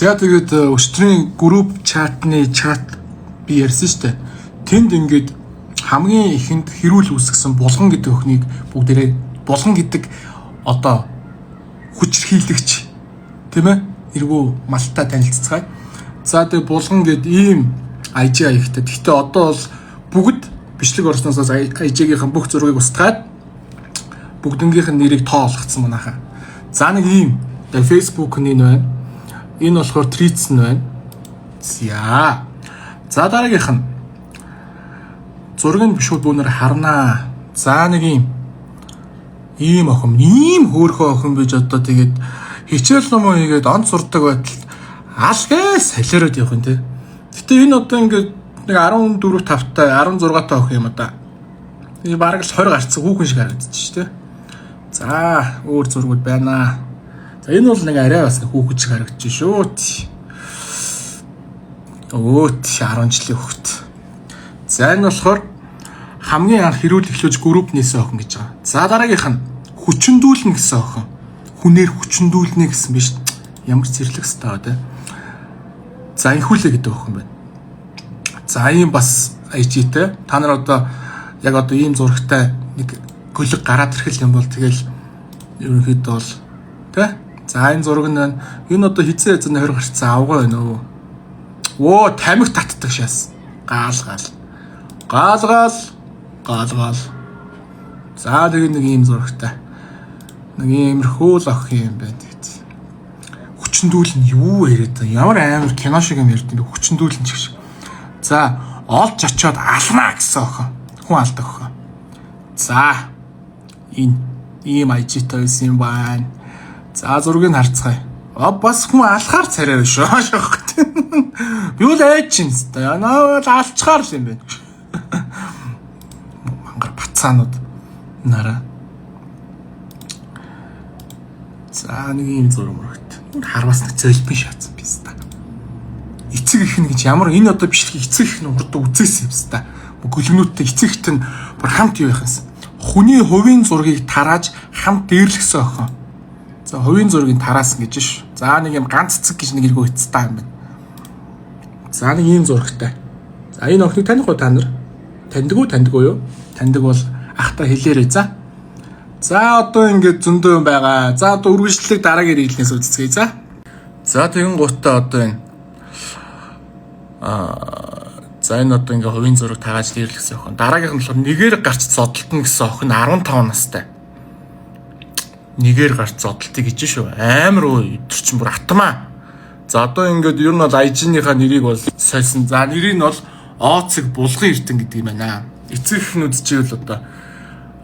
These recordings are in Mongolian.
За тэгээд өчигдрийн group chat ны чат би ярьсан шүү дээ. Тэнд ингээд хамгийн ихэнд хэрүүл үүсгэсэн Булган гэдэг охиныг бүгдээрээ Булган гэдэг одоо хүчирхийлэгч, тийм ээ, эргүү малтай танилцацгаая. За, тэгээд Булган гэд ийм IG хаягтай. Гэхдээ одоо бол бүгд бичлэг орсноосоо IG-гийн бүх зургийг устгаад бүгднгийнх нь нэрийг тоо олгоцсон манайхаа. За, нэг ийм тэгээд Facebook нь энэ байна. Энэ болохоор Threads нь байна. За. За, дараагийнх нь зургийг шууд бүүнээр харнаа. За, нэг ийм охин, ийм хөөрхөн охин биж одоо тэгээд хичээл номоо хийгээд онц сурдаг байтал алгээ солиороод явах юм те. Гэтэ энэ одоо ингээд нэг 14 5 та 16 та охин юм да. Энэ бараг л 20 гарцсан хүүхэн шиг харагдчих шүү те. За, өөр зургууд байна. За, энэ бол нэг арай бас нэг хүүхэд шиг харагдчих шүү. Өө, 10 жилийн хүүхэд. За, энэ болохоор хамгийн анх хэрүүл эхлүүлж group нээсэн охин гэж байгаа. За, дараагийнх нь хүчндүүлнэ гэсэн охин. Хүнээр хүчндүүлнэ гэсэн биш. Ямар зэрлэг хэвээр те. За, инхүүлээ гэдэг охин байна. За, ийм бас IG-тэй. Та нар одоо яг одоо ийм зурагтай нэг гөлөг гараад ирэх юм бол тэгэл ерөнхийдөө бол тэ. За, энэ зураг нь байна. Энэ одоо хизээ хизээ 20 гарцсан авгаа байна өө. Воо, тамхи татдаг шээс. Гаал гаал. Гаал гаал. Гаал гаал. За, тэгээ нэг ийм зурагтай. Нэг иймэрхүү л охин юм байна тэгээд. Хүчндүүл нь юу яриад байгаа? Ямар амар кино шиг юм ярьд юм бэ? Хүчндүүл нь ч гэж. За, олж очиод алнаа гэсэн охин. Хүн алдаг охин. За, энэ ийм IG-тай байсан юм байна. За, зургийг харцгаая. А, бас хүн алхаар царай шүү. Би бол айж чинь хэвээр. Наа бол алчгаар л юм байна. Мангар бацаанууд нараа. За, нэг ийм зураг мөрөгт. Харвас нэг зөлбөн шаацсан биз та. Эцэг их нь гэж ямар энэ одоо бичлэгийг эцэг их нь урд үзээсэн юм та. Гөлгнүүдтэй эцэг ихт нь бүр хамт юу яхаас. Хүний хувийн зургийг тарааж хамт дээрлэхсэн охин. За, хувийн зургийг тараасан гэж ш. За, нэг юм ганц цэцэг гэж нэг эргүү эцтэй юм байна. За, нэг ийм зурагтай. За, энэ охиныг таних уу та нар? Таньдаг уу, таньдаг уу юу? Таньдаг бол ахта хэлээрэй за. За, одоо ингээд зөндөө юм байгаа. За, одоо үргэлжлэлийг дараагийн reel нээс үзцгээе за. За, тэгэн гутаа одоо энэ за, энэ одоо ингээ хувийн зураг тагааж дээрлэхсэн охин. Дараагийнх нь болохоор нэгээр гарч зодолтно гэсэн охин 15 настай. Нэгээр гарч зодолтыг гэж шүү. Амар өө, өдр чинь бүр атмаа. За, одоо ингээд ер нь бол IG-ийнхаа нэрийг бол сольсон. За, нэрийг нь бол Оцэг Булган Эрдэн гэдэг юм байна. Эцэг их нь үзчихвэл одоо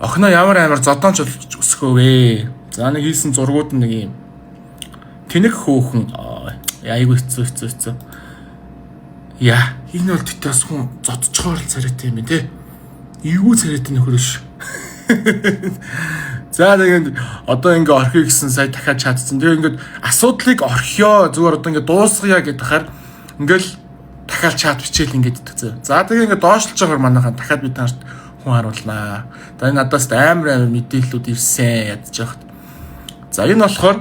охиноо ямар амар зодоонч болж өсгөө вэ? За, нэг хийсэн зургууд нь нэг юм тэнэг хөөхөн, айгу хэцүү хэцүү хэцүү. Яа, энэ бол тэгтээ бас хүн зодчхоор л царайтай юм байна те. Эвгүй царайтай нөхөр ш. За, тэгээд одоо ингээ орхиё гэсэн сая дахиад чатсан. Тэгээ ингээд асуудлыг орхиё, зүгээр одоо ингээ дуусгая гэдэг хахаар ингээл дахиад чат бичээл ингээд идэх. За, тэгээ ингээ доошлж байгаа манайхан дахиад бид нарт хүн харуулнаа. За, энэ надаас амар амар мэдээллүүд ирсэн ядж яхад. За, энэ болохоор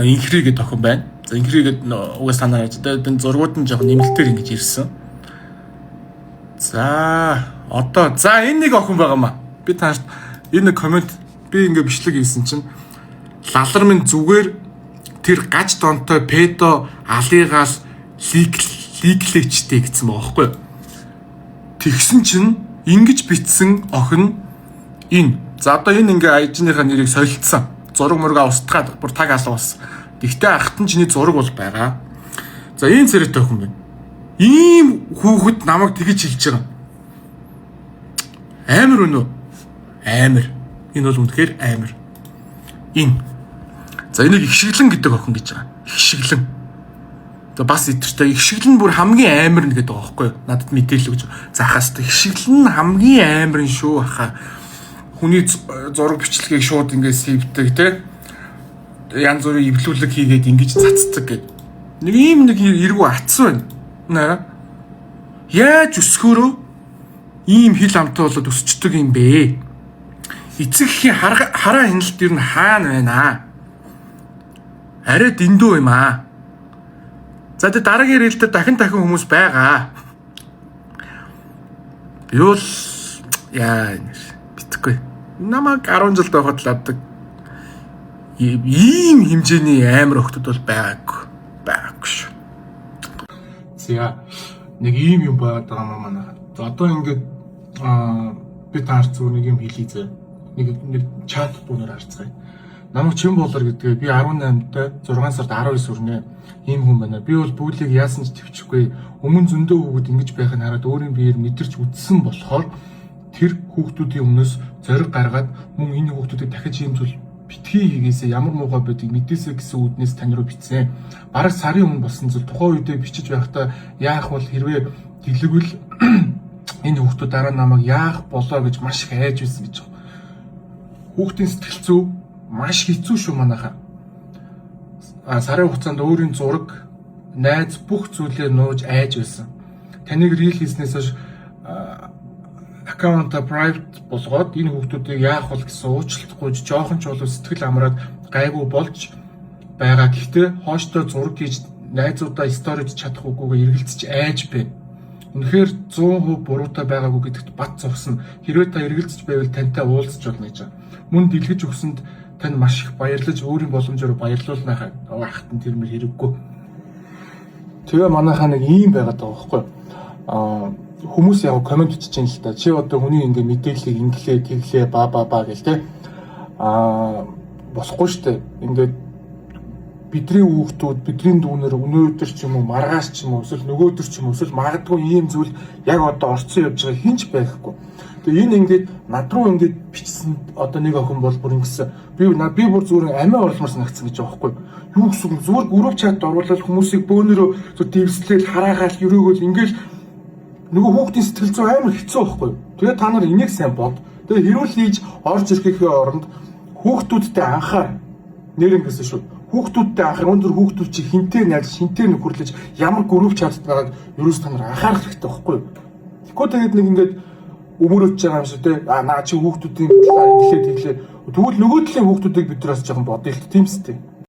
инхри гэдэг охин байна. За, инхри гэдэг угаас танаар тэгээд энэ зургууд нь жоохон нэмэлтээр ингэж ирсэн. За, одоо за энэ нэг охин байгаа маа. Би танарт энэ comment би ингээ бичлэг хийсэн чинь лалар минь зүгээр тэр гаж донтой педо алыгаал leak leak лээчтэй гэсэн байгаа байхгүй юу? Тэгсэн чинь ингэж битсэн охин энэ. За, одоо энэ ингээ IG-ийнхаа нэрийг солилцсон. Зураг мургаа устгаад бүр таг алга болсон. Тэгтээ ахт нь чиний зураг бол байгаа. За, ийм царайтай охин байна. Ийм хүүхэд намайг тэгэж хэлж байгаа. Амар өнөө. Амар. Энэ бол үнэхээр амар. Энэ. За, энийг ихшиглэн гэдэг охин гэж байгаа. Ихшиглэн. За, бас итэртэй ихшиглэн бүр хамгийн амар нь гэдэг байгаа байхгүй юу? Надад мэдээлэл өгч. За, хаас ихшиглэн нь хамгийн амар нь шүү хаа. Хүний зураг бичлэгийг шууд ингээд save дэг те. Янз бүрийн эвлүүлэг хийгээд ингэж цацдаг гэд. Нэг ийм нэг эргүү атсан байна. Нара. Яаж өсгөөрөө ийм хил амтай болоод өсчдөг юм бэ? Эцэг эхийн хараа хяналт ер нь хаана байна аа? Арай дэндүү юм аа. За, тэгээ дараагийн reel дээр дахин дахин хүмүүс байгаа. Юу л яа битгүй. Намайг 10 жил байхад л авдаг. Ийм хэмжээний амар охтууд бол байгаагүй. Байгаагүй шүү. За, нэг ийм юм байгаад байгаа юм манай. За, одоо ингээд би таар зүгээр нэг юм хэлье зэ. Нэг нэг чат бүүнээр харцгаая. Намайг Чин болор гэдгээ, би 18-тай, 6 сард 19 хүрнэ. Ийм хүн байна. Би бол bully г яасан ч төвчихгүй. Өмнө зөндөө хүүхэд ингэж байхыг хараад өөрийн биеэр мэдэрч үзсэн болохоор тэр хүүхдүүдийн өмнөөс зориг гаргаад, мөн энэ хүүхдүүдийг дахиж ийм зүйл битгий хийгээсээ, ямар муухай байдгийг мэдээсэй гэсэн үүднээс тань руу бичсэн. Бараг сарын өмнө болсон зүйл. Тухайн үедээ бичиж байхдаа яах бол, хэрвээ дэлгвэл энэ хүүхдүүд дараа намайг яах болоо гэж маш их айж байсан гэж байна. Хүүхдийн сэтгэл зүй маш хэцүү шүү, манайхаа. А сарын хугацаанд өөрийн зураг, найз, бүх зүйлээ нууж айж байсан. Таныг reel хийснээс хойш аккаунта private болгоод энэ хүүхдүүдийг яах бол гэсэн уучлалт гуйж, жоохон ч болов сэтгэл амраад гайгүй болж байгаа. Гэхдээ хооштой зураг хийж найзуудаа story д чадах үгүйгээ эргэлзэж айж байна. Үнэхээр 100% буруутай байгаагүй гэдэгт бат зогсно. Хэрвээ та эргэлзэж байвал тантай уулзч болно гэж байгаа. Мөн дэлгэж өгсөнд тань маш их баярлаж, өөрийн боломжоор баярлуулнаа. Ахт нь тэр мөр хэрэггүй. Тэгээ манайхаа нэг ийм байгаад байгаа байхгүй юу? Хүмүүс яг comment бичиж юм л та. Чи одоо хүний ингээ мэдээллийг инглээ тэглээ ба ба ба гэл те. Болохгүй штэ. Ингээд бидний хүүхдүүд, бидний дүүнер өнөөдөр ч юм уу, маргааш ч юм уу, эсвэл нөгөөдөр ч юм уу, эсвэл магадгүй ийм зүйл яг одоо орцсон явж байгаа хинч байхгүй. Тэгээ энэ ингээд над руу ингээд бичсэн одоо нэг охин бол бүр ингэсэн, би бүр зүгээр амиа орломор санагдсан гэж байгаа байхгүй юу гэсэн үг. Зүгээр group chat оруулаад хүмүүсийг бөөнөрөө зүгээр дэвслээл, хараагаал, өрөөгөөл ингээл нөгөө хүүхдийн сэтгэл зүй амар хэцүү байхгүй юу. Тэгээ та нар энийг сайн бод. Тэгээ хэрүүл хийж орж ирэхийнхээ оронд хүүхдүүдтэй анхаар, нэр ингэсэн шүү. Хүүхдүүдтэй анхаар, өндөр хүүхдүүд чи хинтээ найз, хинтээ нөхөрлөж, ямар group chat д байгааг ерөөс та нар анхаарах хэрэгтэй байхгүй юу. Тэгэхгүй тэгээд нэг ингээд өмөрөөж байгаа юм шиг те. А наа чи хүүхдүүдийн талаар инглээ тэглээ. Тэгвэл нөгөө талын хүүхдүүдийг бид нар бас жоохон бодъё л тийм үстэй.